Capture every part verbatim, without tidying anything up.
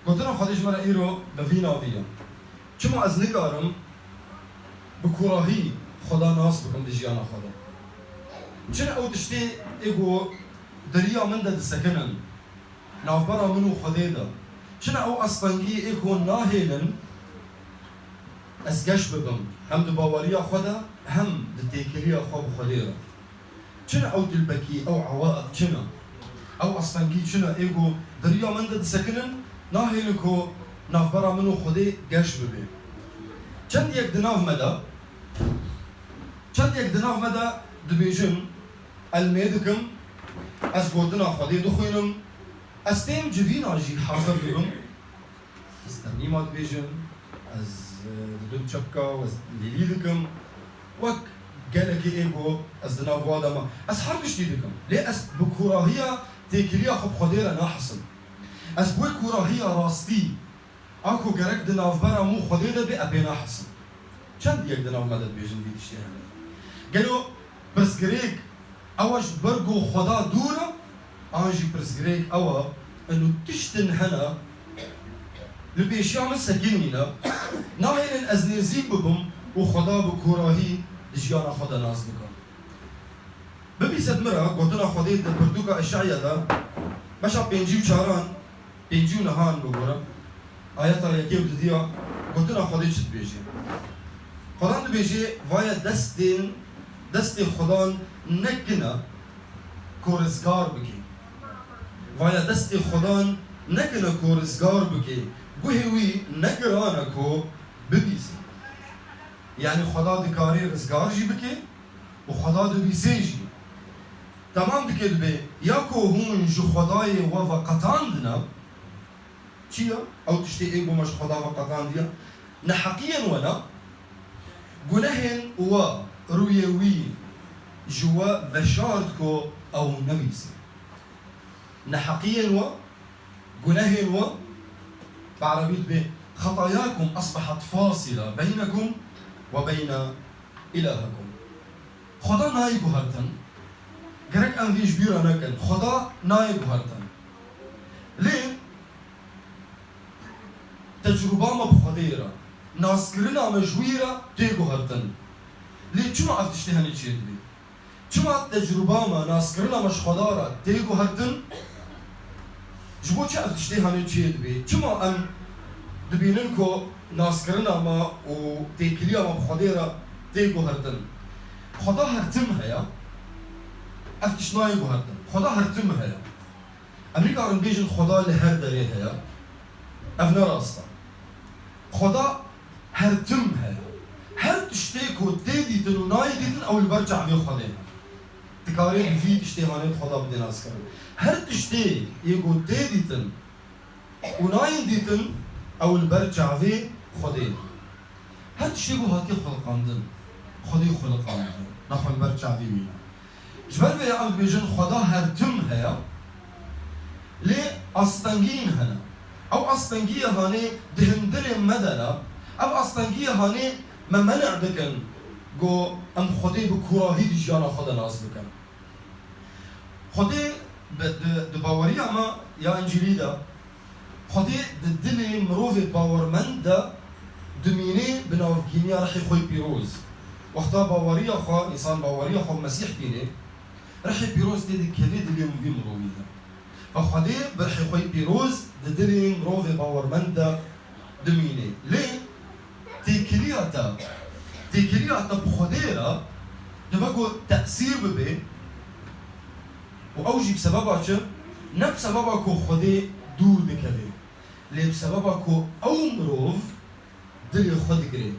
Gotina Xwedê ji me re îro bi vî navî ye. Çima ez nikarim bi kûrahî Xweda nas bikim di jiyana xwe de? Çi ne ew tiştê ê ku di riya min de disekinin, navbera min û Xwedê de? Çi ne ew astengiyê ê ku nahêlin ez geş bibim, hem di baweriya xwe de, hem di têkiliya xwe bi Xwedê re? Çi ne ew tilpekî, ew ewaiq çi ne? Ew astengî çi ne ê ku di riya min de disekinin, nahêlin ku navbera min û Xwedê geş bibe? Çend yek di nav me de, çend yek di nav me de dibêjin, ez lê dikim, ez gotina Xwedê dixwînim, ez tên civîna jî hazir dibim. Ez termîma dibêjim, ez, e, didim çepka û ez lîlî dikim. Wek gelekê ê ku ez di nav wa de me. Ez her tiştî dikim. Lê ez bi kûrahiya têkiliya xwe bi Xwedê re nahisim. Ez bi wê kûrahiya rastî, a ku gerek di navbera min û Xwedê de bê, e pê nahisim. Çend yek di nav me de dibêjin vî tiştê hene? Gelo pirsgirêk ew e ji ber ku Xweda dûr e, an jî pirsgirêk ew e, eno tiştin hene li pêşiya min sekinîne, nahêlin ez nêzîk bibim û Xweda bi kûrahî di jiyana xwe de nas bikim? Bibîse di min re gotina Xwedê di pirtûka Eşaya de, beşa pêncî û çaran, pêncî û nehan bigore, ayeta yekê û dudiya, gotina Xwedê çi dibêje? Xwedan dibêje, vaye destên, destê Xwedan nekine ku rizgar bike. Vaye destê Xwedan nekine ku rizgar bike, guhê wî ne giran e ku bibîse. Yanî Xweda dikare rizgar jî bike û Xweda dibîse jî. Temam dike dibê, ya ku hûn ji Xwedayê we veqetandine, çi ye? Ew tiştê ê ku me ji Xweda veqetandiye, neheqiyên we ne, gunehên we rûyê wî ji we veşart ku ew nebîse. Neheqiyên we, gunehên we, bi erebî dibê, xetayakum esbehet fasile beynekum we beyne ilahikum. Xweda nayê guhertin. Gerek em vê ji bîra nekin. Xweda nayê guhertin. Lê tecrûba me bi Xwedê re, naskirina me ji wî re tê guhertin. Lê çima ev tiştê hene çê dibê? Çima tecrûba me, naskirina me ji Xweda re tê guhertin? Ji bo çi ev tiştê hene çê dibê? Çima em dibînin ku naskirina me û têkiliya me bi Xwedê re tê guhertin? Xweda her tim heye. Ev tişt nayê guhertin. Xweda her tim heye. Em nikarin bêjin Xweda li her derê heye. Ev ne rast e. Xweda her tim heye. Her tiştê ku tê dîtin û nayê dîtin, ew li ber çavê Xwedê ne. Dikarê bi vî tiştê hanê Xweda bidê naskirin. Her tiştê yê ku tê dîtin û nayên dîtin, ew li ber çavê Xwedê ne. Her tiştê ku hatiye xweliqandin, Xwedê xweliqandiye, nexwe li ber çavê wî ne. Ji ber vê ya em dibêjin Xweda her tim heye, lê astengiyên hene. Ew astengiyê hanê di hundirê me de ne, ev astengiyê hanê me menê dikin ku em Xwedê bi kûrahî di jiyana xwe de nas bikin. Xwedê bi, di, di baweriya me ya Încîlî de, Xwedê di dilê mirovê bawermend de dimîne bi navgîniya Rihê Xwe yê Pîroz. Wexta baweriya xwe, însan baweriya xwe bi Mesîh tîne, Rihê Pîroz tê dikeve dilê vî mirovî de. Ve Xwedê bi Rihê Xwe yê Pîroz di dilê mirovê bawermend de dimîne. Lê têkiliya te, têkiliya te bi Xwedê re dibe ku tesîr bibe û ew jî bi sebeba çi? Ne bi sebeba ku Xwedê dûr dikeve, lê bi sebeba ku ew mirov dilê xwe digire.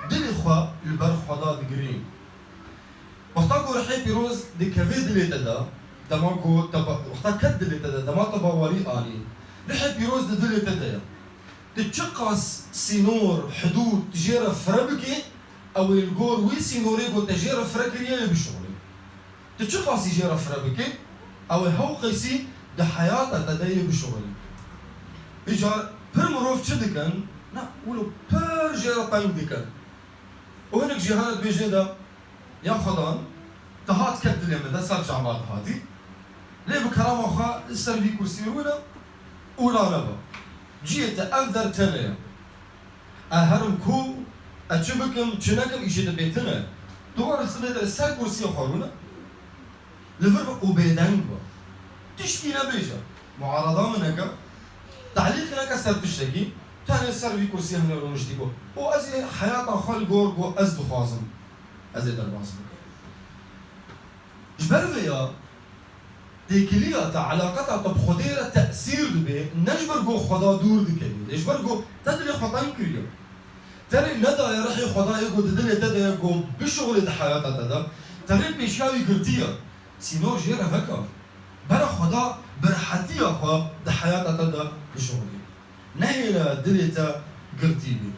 Dilê xwe li ber Xweda digire. Wexta ku Rihê Pîroz dikeve dilê te de, dema ku te ba-, wexta ket dilê te de, dema te bawerî anî, Rihê Pîroz di dilê te de ye. Tu çiqas sînor, hidûd, tu jê re fire bikî, ew ê li gor wî sînorê ku te jê re fire kiriye, lê bişuxulî. Tu çiqasî jê re fire bikî, ew ê hewqêsî di heyata te de yê bişuxulî. Îcar pir mirov çi dikin? Na, wilo pir jê re teng dikin. Û hinek jî hene dibêjin de, ya Xwedan, te hat ket dilê min de, ser çava te hatî. Lê bi kerema xwe li ser vî kursî rûne û ranebe. Cihê te ev der tenê ye. Ez herim ku ez çi bikim, çi nekim, îşê te bê tune. Tu were sibê de ser kursiyê xwe rûne. Li vir be û bêdeng be. Tişkî nebêje. Muarada min neke. Tehlîqî neke ser tiştekî. Tenê ser vî kursiyê hinê rûniştî ku. Û ez ê heyata xwe li gor ku ez dixwazim. Ez ê derbas bikim. Ji ber vê ya, têkiliya te, eleqeta te bi Xwedê re tesîr dibe, ne ji ber ku Xweda dûr dikevî, lê ji ber ku te dilê xwe teng kiriye. Te rê nedaye rihê Xwedayê ku di dilê te de ye ku bişuxulê di heyata te de. Te rê pêşiya wî girtiye. Sînor jê re veke. Bere Xweda bi rihetiya xwe di heyata te de bişuxulê. Nehêle dilê te girtî bê.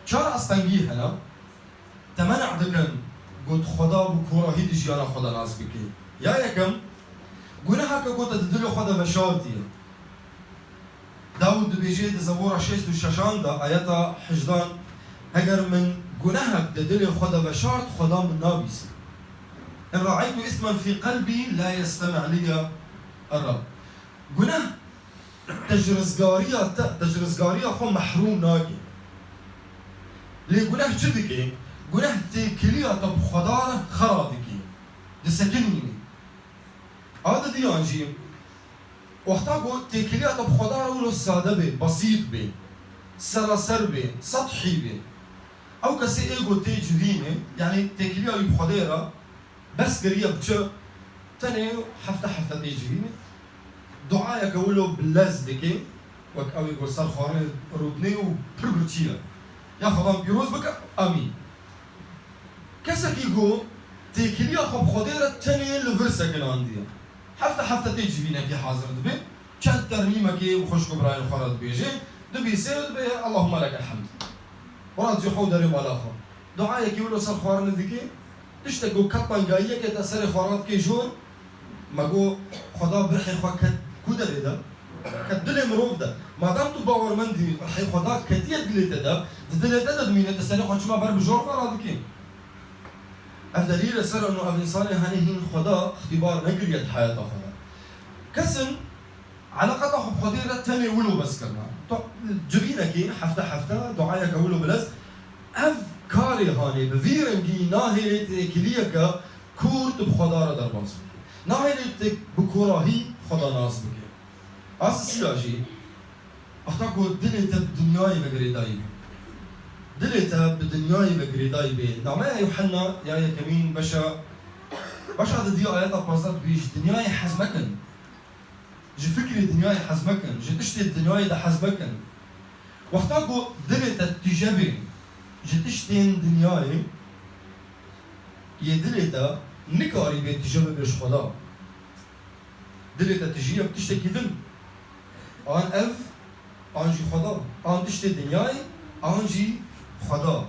Çar astengî hene. Te men'a dikin ku tu Xweda bi korahî di jiyana xwe de nas bikî. Ya yekem, guneheke ku te di dilê xwe de veşartiye. Dawûd dibêje di Zebora şêst û şeşan de, ayeta hejdan, Heger min gunehek di dilê xwe de veşart, Xweda min nabîse. In ra'aytu ismen fî qelbî la yestemi' liyye er-Reb. Guneh te ji rizgariya te, te ji rizgariya xwe mehrûm nake. Lê guneh çi dike? Guneh têkiliya te bi Xweda re xera dike. Disekinîne. A didiyan jî, wexta ku têkiliya te bi Xweda re wilo sade be, besît be, seraser be, sethî be. Ew kesê ê ku tê civînê, yanî têkiliya wî bi Xwedê re, Bes kiriye biçe, tenê hefte hefte tê civînê. Duayeke wilo bi lez dike, wek ew ê ku ser xwarinê rûdinê û pir birçî ye. Ya Xwedan pîroz bike, amîn. Kesekî ku têkiliya xwe bi Xwedê re tenê li vir sekinandiye. Hefte hefte tê civînekê hazir dibe, çend ternîmekê bi xwişk û birayên xwe re dibêje, dibîse û dibe, Allahumma lekel hemd. Û radizî xwe û derê mala xwe. Duayekî wilo ser xwarinê dike, tiştek ku ket tengayiyekê te serê xwe radikê jor, me got, Xweda bi rihê xwe ket ku derê de? Ket dilê mirov de. Madem tu bawermendî rihê Xweda ketiye dilê te de, di dilê te de dimîne, tu serê xwe çima ber bi jor xwe radikî? Ev delîl e ser eno ev însanê henê hîn Xweda îxtîbar nekiriye di heyata xwe de. Kesin Eleqeta xwe bi Xwedê re tenê wilo bes kirina. Tu civînekê hefte hefte duayeke wilo bilez. Ev karê hanê bi vî rengî nahêlê têkiliyeke kûr tu bi Xweda re derbas bike. Nahêlê tu bi korahî Xweda nas bike. A sisiya jî, wexta ku dilê te bi dinyayê ve girêdayî be. Dilê te bi dinyayê ve girêdayî be. Nameya Yuhenna ya yekemîn beşa, beşa didiya ayeta pazdeh dibêje, ji dinyayê hez mekin. Ji fikrê dinyayê hez mekin, ji tiştê dinyayê de hez mekin. Wexta ku dilê te tije bê ji tiştên dinyayê, yê dilê te nikarî bê tije bibe ji Xweda. Dilê te tijiye bi tiştekî din. An ev, an jî Xweda. An tiştê dinyayê, an jî Xweda.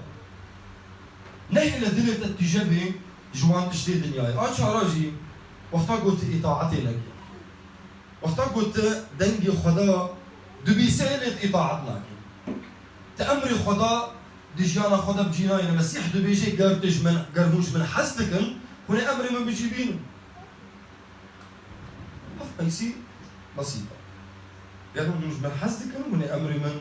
Nehêle dilê te tije bê ji wan tiştê dinyayê. A çara jî, wexta ku tu îtaetê nekî. Wexta ku tu dengê Xweda dibîsê lê tu îtaet nakî. Tu emrê Xweda di jiyana xwe de bi cî nayîne. Mesîh dibêje, ger tu ji min, ger hûn ji min hez dikin, hûn ê emrê min bi cî bînin. Ev qeysî besît e. Ger hûn ji min hez dikin, hûn ê emrê min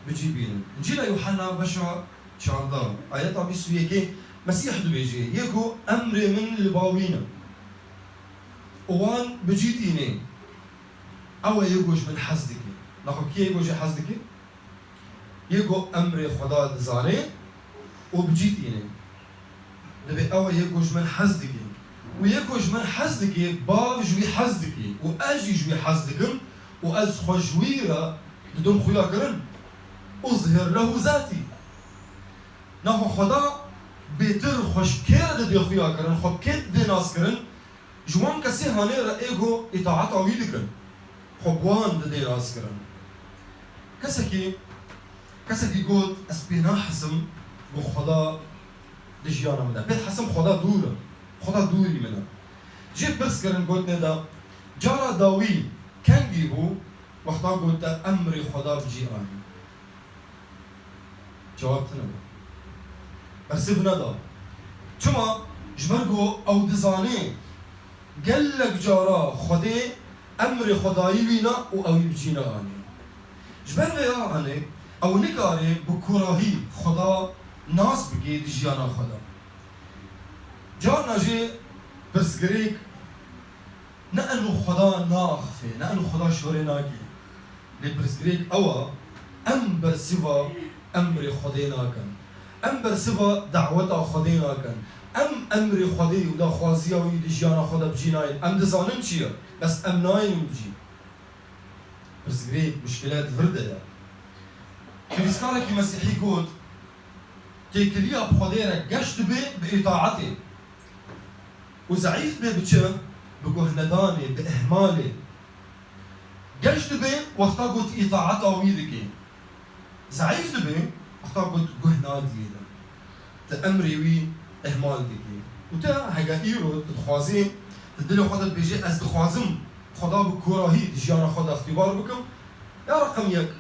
bi cî bînin. Încîla Yuhanna beşa çardeh, ayeta bîst û yekê, Mesîh dibêje, yê ku emrê min li ba wî ne û wan bi cî tîne, ew e yê ku ji min hez dike. Naxwe kî ye yê ku ji hez dike? Yê ku emrê Xweda dizane û bi cî tîne. Dibê ew e yê ku ji min hez dike. Û yê ku ji min hez dike, Bav ji wî hez dike. Û ez jî ji wî hez dikim û ez xwe ji wî re didim xuya kirin. Uzhir lehu zatî. Naxwe Xweda bêtir xwe ji kê re didê xuya kirin, xwe bi kê didê nas kirin? Ji wan kesê hanê re ê ku îtaeta wî dikin, xwe bi wan didê nas kirin. Kesekî, kesekî got, ez pê nahesim ku Xweda di jiyana min de. Pê dihesim Xweda dûr e. Xweda dûrî min e. Jê pirs kirin gotinê de, cara dawî kengî bû, wexta got te emrê Xweda bi cî anî. Cewab tune bû. Bersiv neda. Çima? Ji ber ku ew dizane gelek cara Xwedê emrê Xwedayî wî ne û ew ê bi cî neanî. Ji ber vê ya hanê ew nikare bi kurahî Xweda nas bike di jiyana xwe de. Carna jî pirsgirêk ne eno Xweda naaxife, ne eno Xweda şorê nake. Lê pirsgirêk ew e, em bersiva emrê Xwedê nakin. Em bersiva daweta Xwedê nakin. Em emrê Xwedê û daxwaziya wî di jiyana xwe de bi cî nayên. Em dizanin çi ye, bes em nayên wî bi cî. Pirsgirêk, muşkilet vir de ye. Nivîskarekî Mesîhî got, têkiliya bi Xwedê re geş dibe bi îtaetê û zeîf dibe bi çi? Bi guhnedanê, bi ihmalê. Geş dibe wexta ku tu îtaeta wî dikî. Zeîf dibe wexta ku tu guh nadiyê de. Tu emrê wî ihmal dikî. Û te hege îro tu dixwazî, tu dilê xwe de dibêjî, ez dixwazim Xweda bi kurahî di jiyana xwe de îxtîbar bikim, ya reqem yek.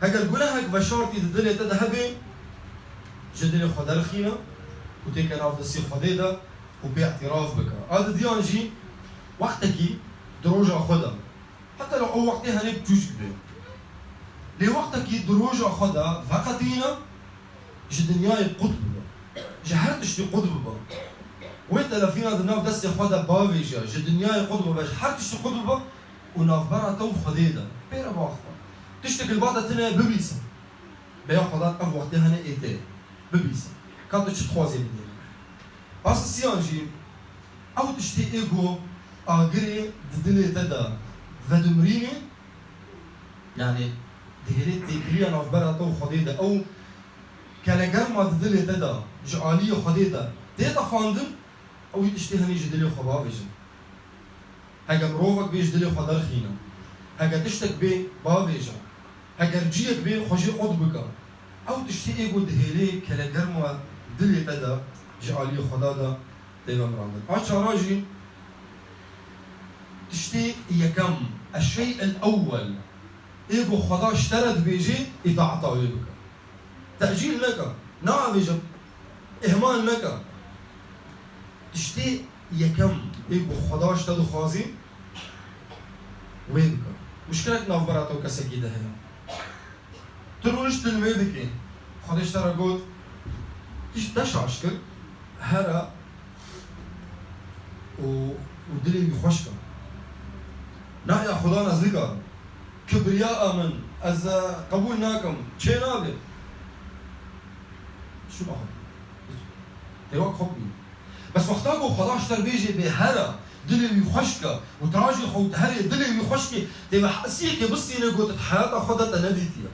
Heger gunehek veşartî di dilê te de hebe, ji dilê xwe derxîne û têke nav destê Xwedê de û pê îtiraf bike. A didiyan jî wextekî di roja xwe de, heta li ew wextê henê biçûçik be. Lê wextekî di roja xwe de veqetîne, ji dinyayê qut bibe. Ji her tiştî qut bibe. Wê telefîna di nav destê xwe de bavêje, ji dinyayê qut bibe, ji her tiştî qut bibe û navbera te û Xwedê de. Pê re biaxife. Tiştek li ba te tune bibîse. Bêya Xwedan ev wextê hene ê te ye. Bibîse. Ka tu çi dixwazî bidî. A sisiyan jî ew tiştê ê ku agirê di dilê te de vedimrînê, yanî dihêlê têkiliya navbera te û Xwedê de, ew kelegerma di dilê te de ji aliyê Xwedê de tê tefandin, ew wî tiştê henî ji dilê xwe bavêjin. Heke mirovek bê ji dilê xwe derxîne. Heke tiştek bê bavêje. Heger ciyek bê xwe jê qut bike. Ew tiştê ê ku dihêlê kelegerma dilê te de ji aliyê Xweda de tê vemirandin. A çara jî tiştê yekem, eşşey el ewwel, ê ku Xweda ji te re dibêjê, îtaeta wê bike. Tecîl neke, naavêje, ihmal neke. Tiştê yekem ê ku Xweda ji te dixwazî, wê bike. Muşkilek navbera te û kesekî de heye. Tu rûniştin wê dikî. Xwedê ji te re got, tişt te şaş kir, here û, û dilê wî xweş ke. Na ya Xudan ez nikarim. Kibriya min, ez, e, qebûl nakim. Çê nabe. Şûna xwe. Tê wek xwe bî. Bes wexta ku Xweda ji te re bêjê bê here, dilê wî xweş ke û tirajê xwe û herê dilê wî xweş ke, tê ve hesiyekê bistîne ku tu di heyata xwe de te nedîtiye.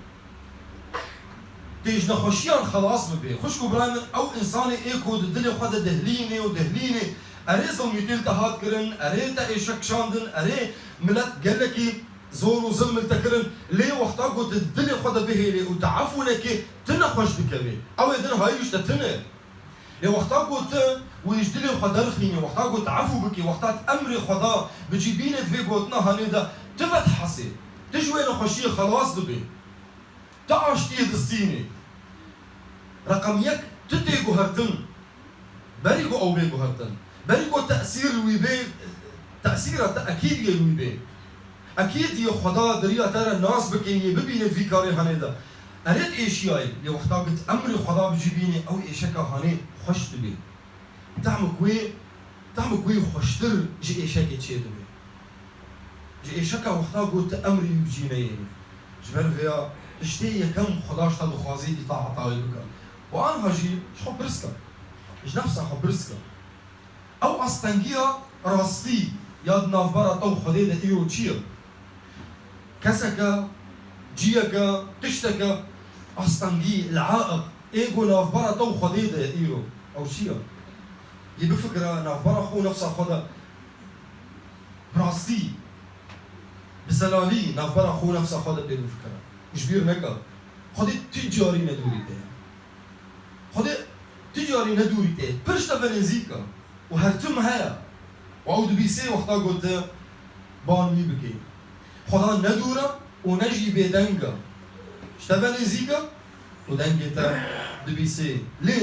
Tê ji nexweşiyan xelas bibê. Xwişk û birayê min, ew însanê ê ku di dilê xwe de dihlînê û dihlînê, erê zilmîtî li te hat kirin, erê te êşek kişandin, erê milet gelekî zor û zilm li te kirin, lê wexta ku tu di dilê xwe de bihêlê û tu efû nekê, tu nexweş dikevê. Ew ê din hayî ji te tune. Lê wexta ku tu wî ji dilê xwe derxînî, wexta ku tu efû bikî, wexta tu emrê Xweda bi cî bînê di vê gotina hanê de, tu vedihesê, tu ji wê nexweşiyê xelas dibê. Tu aştiyê distînî. Reqem yek, tu tê guhertin. Berî ku ew bê guhertin. Berî ku tesîr li wî bê, tesîra te ekîdiyê li wî bê. Ekîdiyê Xweda di riya te re nas bike, yê bibîne di vî karê hanê de. Erê tu êşiyayî, lê wexta ku tu emrê Xweda bi cî bînê, ew êşeka hanê xweş dibê. Tehmik wê, tehmik wê xweştir ji êşekê çêdibe. Ji êşeka wexta ku tu emrê wî bi cî neyênî. Ji ber vêya tiştê yekem Xweda ji te dixwazî îtaeta wê bike. Û anha jî ji xwe pirs ke. Ji nefsa xwe pirs ke. Ew astengiya rastî ya di navbera te û Xwedê de îro çi ye? Keseke, ciyeke, tişteke, astengî, el-aiq, ê ku navbera te û Xwedê de ye îro, ew çi ye? Yê bifikire navbera xwe û nefsa xwe de, bi rastî, bi zelalî navbera xwe û nefsa xwe de pê bifikire. Û ji bîr neke, Xwedê tu carî ne dûrî te ye. Xwedê tu carî ne dûrî te ye. Pir ji te ve nêzîk e. Û her tim heye. Û ew dibîsê wexta ku tu ban wî bikî. Xweda ne dûr e û ne jî bêdeng e. Ji te ve nêzîk e û dengê te dibîsê. Lê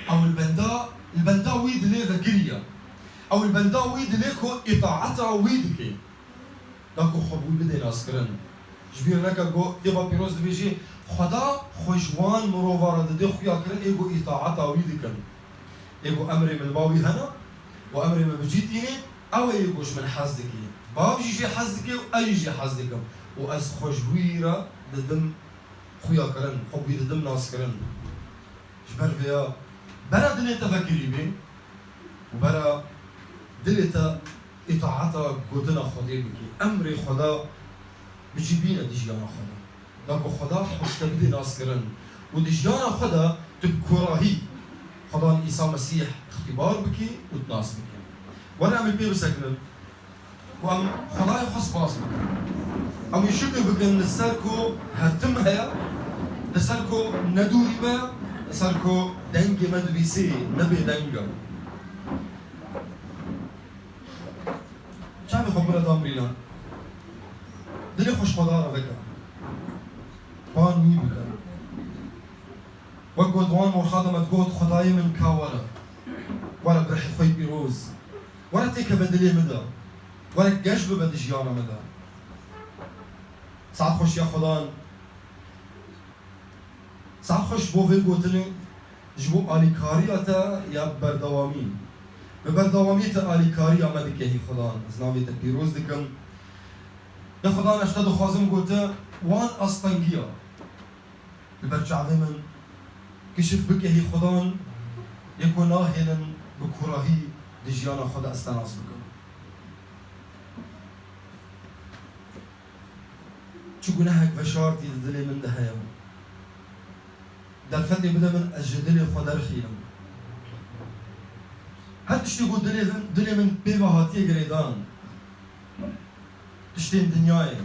ew li benda, li benda wî dilê vekirî ye. Ew li benda wî dilê ku îtaeta wî dike. Da ku xwe bi wî bidê naskirin. Ji bîr neke ku kitêba pîroz dibêjê, Xweda xwe ji wan mirova re dide xuya kirin ê ku îtaeta wî dikin. Ê ku emrê min ba wî hene û emrê min bi cî tînê, ew ê ku ji min hez dike. Bav jî jê hez dike û ez jî jê hez dikim. Û ez xwe ji wî re didim xuya kirin, xwe bi wî didim nas kirin. Ji ber vêya bera dilê te vekirî bê û bera dilê te îtaeta gotina Xwedê bikî. Emrê Xweda bi cî bîne di jiyana xwe de. Da ku Xweda xwe te bidê naskirin û di jiyana xwe de tu bi kurahî Xwedan Îsa Mesîh îxtîbar bikî û tu nas bikî. Were em ê pê bisekinin. Û em Xwedayê xwe spas bikin. Em wî şikir bikin li ser ku her tim heye, li ser ku ne dûrî me, li ser ku dengê me dibîsê, ne bêdeng e. Çavê xwe bire damrînan. Dilê xwe ji Xweda re veke. Ban wî bike. Wek got wan morxa de me digot, Xwedayê min ka were. Were bi rihê xwe yê pîroz. Were têkeve dilê min de. Were geş bibe di jiyana min de. Saet xweş ya Xwedan. Saet xweş bo vê gotinê, ji bo alîkariya te ya berdewamî. Bi berdewamî te alîkariya me dike hî Xwedan. Ez navê te pîroz dikim. Ya Xwedan ez te dixwazim ku te wan astengiya li ber çavê min kişif bike hî Xwedan, yê ku nahêlin bi kurahî di jiyana xwe de ez te nas bikim. Çi gunehek veşartî di dilê min de heye. Derfetê bide min, ez ji dilê xwe derxînim. Her tiştê ku dilê min, dilê min pê ve hatiye girêdan, tiştên dinyayê.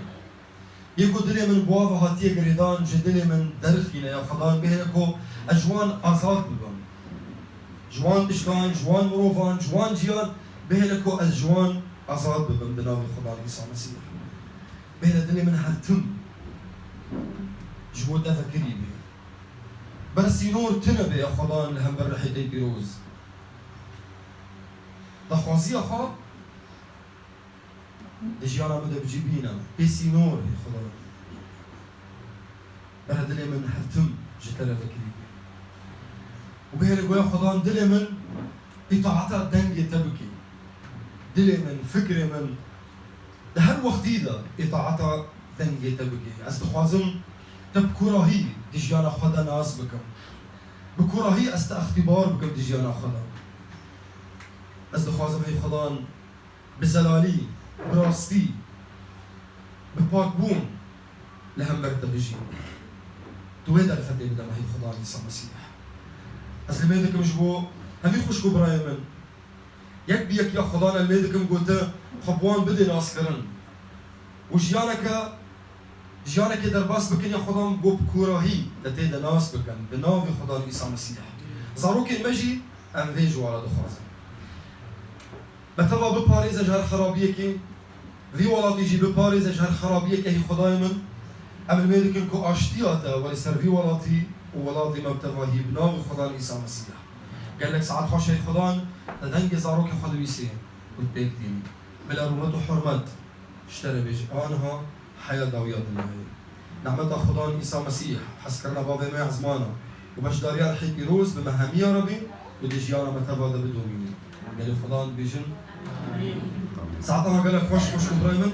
Yê ku dilê min bi wa ve hatiye girêdan, ji dilê min derxîne ya Xwedan, bihêle ku ez ji wan azad bibim. Ji wan tiştan, ji wan mirovan, ji wan ciyan, bihêle ku ez ji wan azad bibim di navê Xwedan Îsa Mesîh. Bihêle dilê min her tim ji bo te vekirî bê. Ber sînor tune bê ya Xwedan li hember rihê te pîroz. Daxwaziya xwe di jiyana min de bi cî bîne. Pê sînor hê Xweda. Bere dilê min her tim ji te re vekirî bê. Û bihêle goya Xwedan dilê min îtaeta dengê te bike. Dilê min, fikrê min di her wextî de îtaeta dengê te bike. Ez dixwazim te bi kurahî di jiyana xwe de nas bikim. Bi kurahî ez te îxtîbar bikim di jiyana xwe de. Ez dixwazim hê Xwedan bi zelalî, bi rastî, bi pakbûn li hember te bijî. Tu wê derfetê bide me hê Xwedan Îsa Mesîh. Ez limê dikim ji bo hemî xwişk û birayê min. Yek bi yek ya Xwedan limê dikim ku te xwe bi wan bidê naskirin. Û jiyaneke, jiyanekê derbas bikin ya Xwedan ku bi kurahî te tê de nas bikin. Bi navê Xwedan Îsa Mesîh. Zarokên me jî em vê ji wan re dixwazin. Me teva biparêze ji her xerabiyekê, vî welatî jî biparêze ji her xerabiyekê hî Xwedayê min. Em limê dikin ku aştiya te welê ser vî welatî û welatê me bi tevahî bi navê Xwedan Îsa Mesîh. Gelek saet xweş ey Xwedan, te dengê zarokê xwe dibîsê û pêk tînî. Bila rûmet û hurmet ji te re bêje aniha heya dawiya dinyayê. Nehmeta Xudan Îsa Mesîh, hezkirina Bavê me ya ezmana û beşdariya Rihê Pîroz bi me hemiya re be û di jiyana me teva de bidomîne. Gelê Xudan dibêjin. Saeta me gelek xweş, xweş û birayê min.